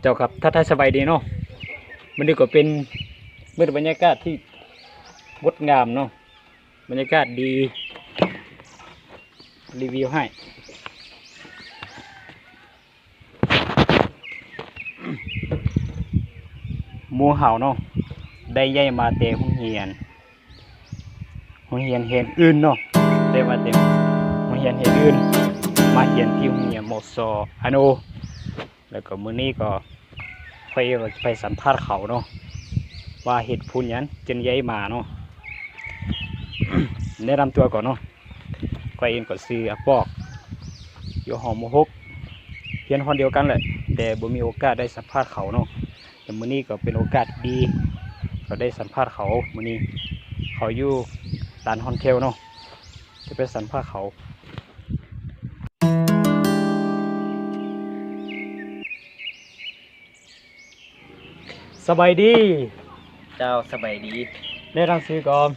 ເຈົ້າຄັບ ທັກທາຍສະບາຍດີເນາະ. ມື້ນີ້ກໍເປັນມື້ບັນຍາກາດທີ່ງົດງາມເນາະ, ບັນຍາກາດດີ ຣີວິວໃຫ້. ໝູ່ເຮົາເນາະ ໄດ້ຍ້າຍມາແຕ່ໂຮງຮຽນ ໂຮງຮຽນແຫ່ງອື່ນເນາະ, ໄດ້ມາແຕ່ໂຮງຮຽນແຫ່ງອື່ນ ມາຮຽນທີ່ໂຮງຮຽນ ມສ ອາໂນ. ແລ້ວກໍມື້ນີ້ກໍຂ້ອຍໄປສຳພາດເຂົາເນາະ ວ່າເຫດຜົນຫຍັງຈຶ່ງຍ້າຍມາເນາະ. ແນະນຳຕົວກ່ອນເນາະ, ຂ້ອຍເອງກໍຊື່ອາປອກ ຢູ່ຫໍ ມ ຫົກ ຮຽນຫ້ອງດຽວກັນແຫຼະ ແຕ່ບໍ່ມີໂອກາດໄດ້ສຳພາດເຂົາເນາະ. ແຕ່ມື້ນີ້ກໍເປັນໂອກາດດີ ກໍໄດ້ສຳພາດເຂົາ. ມື້ນີ້ເຂົາຢູ່ລານຮອນແຄວເນາະ, ຈະໄປສຳພາດເຂົາ. ສະບາຍດີ. ເຈົ້າ ສະບາຍດີ. ແນະນຳຊື່ກ່ອນ.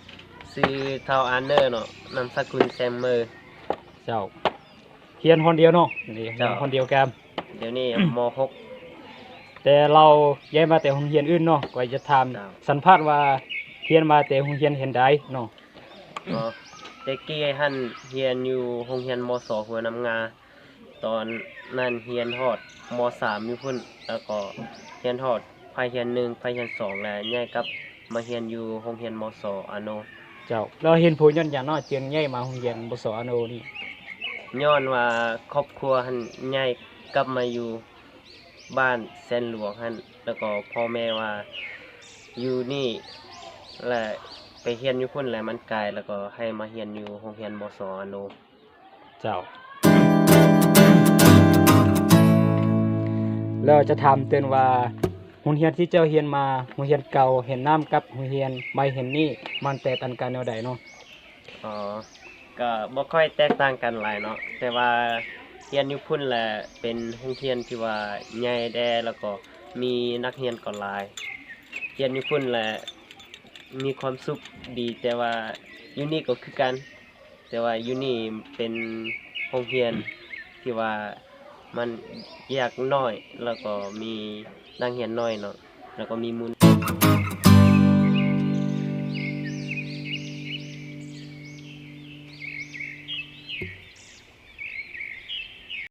ຊື່ທ້າວອາເນີເນາະ, ນາມສະກຸນແຊມເມີ. ເຈົ້າ ຮຽນຫ້ອງດຽວເນາະ, ນີ້ຮຽນ ເຈົ້າ ຫ້ອງດຽວກັນ. ດຽວນີ້ ມ ຫົກ ແຕ່ລາວຍ້າຍມາແຕ່ໂຮງຮຽນອື່ນເນາະ, ຂ້ອຍຈະຖາມ ເຈົ້າ ສຳພາດວ່າຮຽນມາແຕ່ໂຮງຮຽນແຫ່ງໃດເນາະ? ອໍ ແຕ່ກີ້ຫັ້ນຮຽນຢູ່ໂຮງຮຽນ ມສ ຫົວນ້ຳງາ. ຕອນນັ້ນຮຽນຮອດ ມ ສາມ ຢູ່ພຸ້ນ ແລ້ວກໍຮຽນຮອດພາກຮຽນໜຶ່ງ ພາກຮຽນສອງ ແລ້ວຍ້າຍກັບມາຮຽນຢູ່ໂຮງຮຽນ ມສ ອາໂນ. ເຈົ້າ ແລ້ວເຫດຜົນຍ້ອນຫຍັງເນາະ ຈຶ່ງຍ້າຍມາໂຮງຮຽນ ມສ ອາໂນນີ້? ຍ້ອນວ່າຄອບຄົວຫັ້ນຍ້າຍກັບມາຢູ່ບ້ານແສນຫຼວງຫັ້ນ ແລ້ວກໍພໍ່ແມ່ວ່າຢູ່ນີ້ ແລະໄປຮຽນຢູ່ພຸ້ນແລ້ວມັນໄກ ແລ້ວກໍໃຫ້ມາຮຽນຢູ່ໂຮງຮຽນ ມສ ອາໂນ. ເຈົ້າ ແລ້ວຈະຖາມຕື່ມວ່າ ໂຮງຮຽນທີ່ເຈົ້າຮຽນມາ ໂຮງຮຽນເກົ່າແຫ່ງນັ້ນກັບໂຮງຮຽນໃໝ່ແຫ່ງນີ້ ມັນແຕກຕ່າງກັນແນວໃດເນາະ? ອໍ ກໍບໍ່ຄ່ອຍແຕກຕ່າງກັນຫຼາຍເນາະ, ແຕ່ວ່າຮຽນຢູ່ພຸ້ນແຫຼະເປັນໂຮງຮຽນທີ່ວ່າໃຫຍ່ແດ່ ແລ້ວກໍມີນັກຮຽນກໍຫຼາຍ. ຮຽນຢູ່ພຸ້ນແຫຼະມີຄວາມສຸກດີ, ແຕ່ວ່າຢູ່ນີ້ກໍຄືກັນ. ແຕ່ວ່າຢູ່ນີ້ເປັນໂຮງຮຽນທີ່ວ່າມັນແຍກນ້ອຍ ແລ້ວກໍມີນັກຮຽນນ້ອຍເນາະ ແລ້ວກໍມີໝູ່.